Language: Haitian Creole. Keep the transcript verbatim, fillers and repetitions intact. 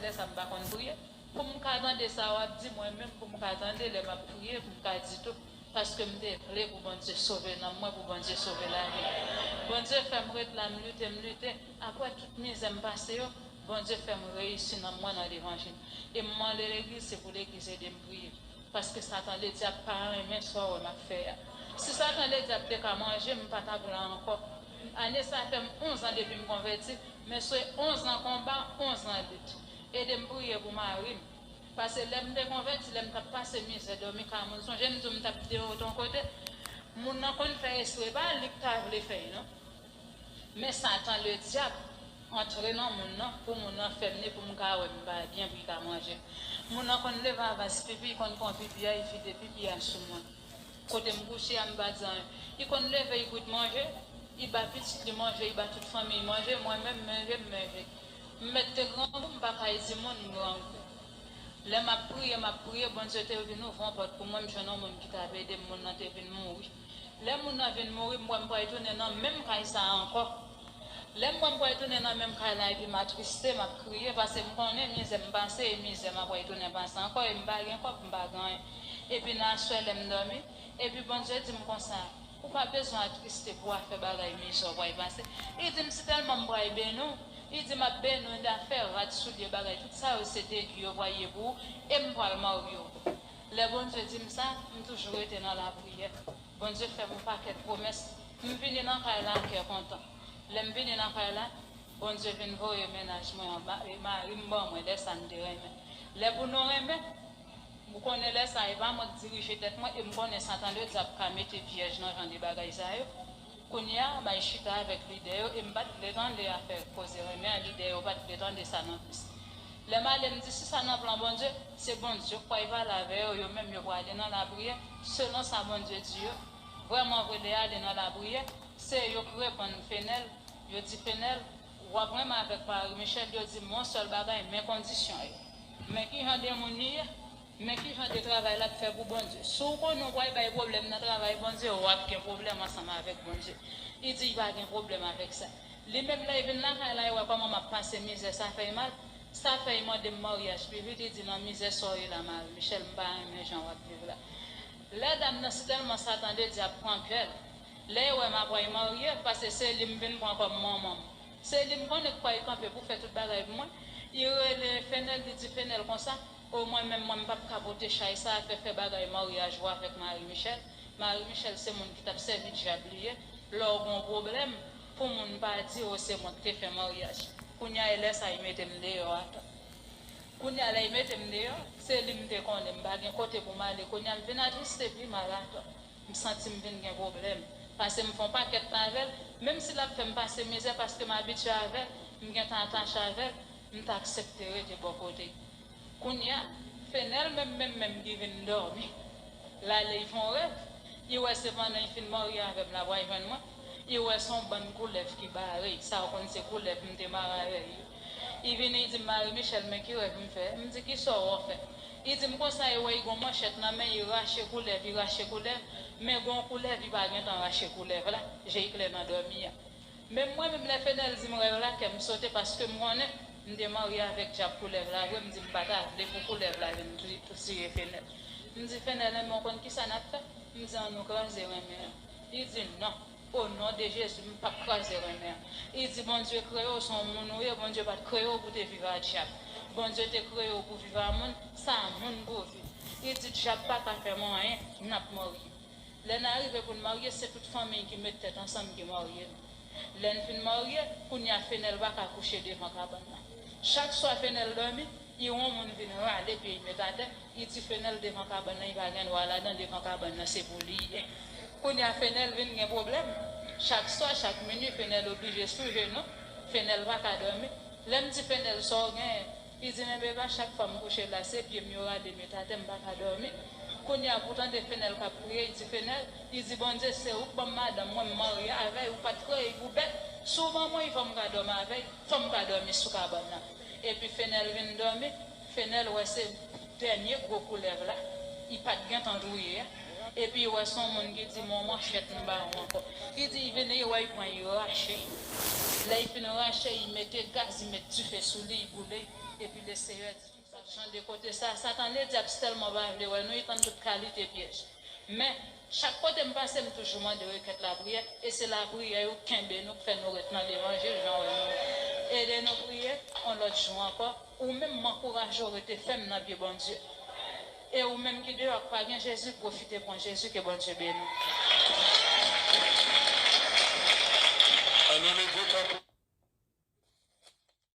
lè sa m pa konn priye. Pou m ka tande sa w ap di, mwen menm pou m ka tande lè m ap priye, pou m ka di tou, paske m te vle pou Bondye sove nanm mwen, pou Bondye sove lavi m. Bondye fè m ret la, m lite, m lite. Apre tout mizè m pase yo, Bondye fè m reyisi nanm mwen nan levanjil. E m mande legliz, se pou legliz ede m priye. Paske Satan Ledyab pa renmen sa w wè m ap fè a. Si Satan Ledyab te ka manje m, m pa t ap la ankò. Ane sa fè m onz an depi m konvèti, men se onz an konba, onz an lit. Ede m priye pou mari m. Paske lè m te konvèti, lè m t ap pase mizè, dòmi kay moun, sonje m di w m t ap deyò yon kote, moun nan konn fè espre, pa li k ta vle fè l non. Men Satan Ledyab antre nan moun nan, pou moun nan fè m ni pou m ka wè m pa byen, pou l ka manje. Moun nan konn leve avans pipi, li konn pran pipi a, li vide pipi a sou mwen. Kote m kouche a, m pa di anyen. Li konn leve, li gout manje, li ba pitit li manje, li ba tout fanmi l manje, mwen menm, manje, m manje. M mèt te grangou, m pa kay di moun m grangou. Lè m ap priye, m ap priye, Bondye te vin ouvri yon pòt pou mwen, m jwenn yon moun ki t ap ede m, moun nan te vin mouri. Lè moun nan vin mouri, m wè m pral tounen nan menm kay sa a ankò. Lè m wè m pral tounen nan menm kay la, epi m atriste, m ap kriye, paske m konnen mizè m pase, e mizè m ap pral tounen pase ankò, e m pa gen kòb, m pa gen anyen. Epi nan aswè, lè m dòmi, epi Bondye di m konsa, ou pa bezwen atriste pou afè bagay mizè w pral pase. Li di m, si tèlman m pral beni w, li di m ap beni w, dafè, rad, soulye, bagay, tout sa yo se degi yo pral ye pou ou, e m pral marye w. Lè Bondye di m sa, m toujou rete nan lapriyè. Bondye fè m yon pakèt pwomès. M vini nan kay la kè kontan. Lè m vini nan kay la, Bondye vin voye mennaj mwen anba, e mari m ban mwen, lè sa n te renmen. Lè pou nou renmen, ou konnen lè sa, e pa mwen k dirije tèt mwen, e m konnen Satan Ledyab ka mete pyèj nan jan de bagay sa yo. Kounye a, m al chita avèk lidè yo, e m pa t vle tande afè koze renmen an, lidè yo pa t vle tande sa non plis. Lè m ale, m di, si sa nan plan Bondye, se Bondye k pral pale avè yo, yo menm yo prale nan lapriyè, selon sa Bondye di yo. Vrèman vre, lè y ale nan lapriyè, se yo k reponn Fenèl, yo di Fenèl, w ap renmen avèk Marie Michel, yo di m yon sèl bagay, men kondisyon yo. Men ki jan de moun li ye, men ki jan de travay l ap fè pou Bondye. Si w konnen w pral bay pwoblèm nan travay Bondye, w ap gen pwoblèm ansanm avèk Bondye. Li di l pa gen pwoblèm avèk sa. Li menm lè l vin lakay la, l wè kòman m ap pase mizè, sa fè l mal. Sa fè l mande m maryaj pi vit, li di nan mizè sa w ye la, Marie Michel, m pa renmen jan w ap viv la. Lè dam nan, si tèlman Satan Ledyab pran kè l, lè l wè m ap pral marye, paske se li m vin pran kòm manman m. Se li m konnen k pral kanpe pou fè tout bagay pou mwen. Li rele Fenèl, li di Fenèl konsa, o mwen menm, mwen m p ap ka pote chay sa a, fè, fè bagay maryaj ou avèk Marie Michel. Marie Michel se moun ki t ap sèvi dyab li ye. Lè w gen yon pwoblèm, pou moun pa di w se mwen k te fè maryaj. Kounye a, e lè sa a, li mete m deyò atò. Kounye a, lè li mete m deyò, se li m te konnen, m pa gen kote pou m ale. Kounye a, m vin atriste pi mal atò. M santi m vin gen pwoblèm. Paske m fè yon pakèt tan avè l, menm si l ap fè m pase mizè paske m abitye avè l, m gentan atache avè l, m t aksepte rete bò kote l. Kounye a, Fenèl menm, menm, menm ki vin dòmi, l ale, l fè yon rèv, li wè se pandan l fin marye avè m, l ap al jwenn mwen, li wè se yon bann koulèv ki bare l, sa w konn se koulèv m te mare avè l yo. Li vini, li di m, Marie Michel, men ki rèv m fè? M di, kisa w wè w fè? Li di m konsa, li wè li gen yon manchèt nan men l, li rache koulèv, li rache koulèv, men gen yon koulèv, li pa gentan rache koulèv la, je l klè nan dòmi a. Men mwen menm, lè Fenèl di m rèv la, kè m sote, paske m konnen m te marye avèk dyab koulèv la vre, m di m pa ta vle pou koulèv la vin tou-, toutire Fenèl. M di, Fenèl, enben, w konn kisa n ap fè? M di, ann nou kraze renmen an. Li di, non. O non de Jezi, m p ap kraze renmen an. Li di, Bondye kreye w, se yon moun ou ye, Bondye pa t kreye w pou te viv a dyab. Bondye te kreye w pou viv a moun, se a moun pou w viv. Li di, dyab pa ka fè m anyen, n ap marye. Lè n arive pou n marye, se tout fanmi ki met tèt ansanm ki marye n. Lè n fin marye, kounye a Fenèl pa ka kouche devan kabann nan. Chak swa Fenèl dòmi, li wè yon moun vin rale pye l met atè, li di Fenèl devan kabann nan, li pa gen dwa ladan, devan kabann nan se pou li ye. Kounye a Fenèl vin gen pwoblèm. Chak swa, chak minui, Fenèl oblije sou jenou, Fenèl pa ka dòmi. Lè m di Fenèl sa w genyen, li di m, enben pa chak fwa m kouche la, se pye m yo rale met atè, m pa ka dòmi. Kounye a pou tande Fenèl k ap kriye, li di Fenèl, li di Bondye se ou k ban m madanm, mwen m marye avè l, ou pa t kreye l pou bèt, si w ban mwen l, fò m ka dòmi avè l, fò m ka dòmi sou kabann nan. Epi Fenèl vin dòmi, Fenèl wè se dènye gwo koulèv la, li pa t gentan touye a. Epi li wè se yon moun ki di, men yon manchèt m ba w ankò. Li di, li vini, li wè, li pran, li rache. Lè li fin rache, li mete gaz, li met dife sou li, li boule. Epi Leseyè di, jan de kote sa, Satan, Ledyab tèlman pa vle wè nou, li tann tout kalite pyèj. Men, chak kote m pase, m toujou mande rekèt lapriyè, e se lapriyè yo kenbe nou, k fè nou ret nan levanjil, jan wè nou. Ede nou priye, yon lòt jou ankò, ou menm, m ankouraje w rete fèm nan pye Bondye. E ou menm ki deyò k pa gen Jezi, pwofite pran Jezi, ke Bondye beni w. Ann nou leve kanpe.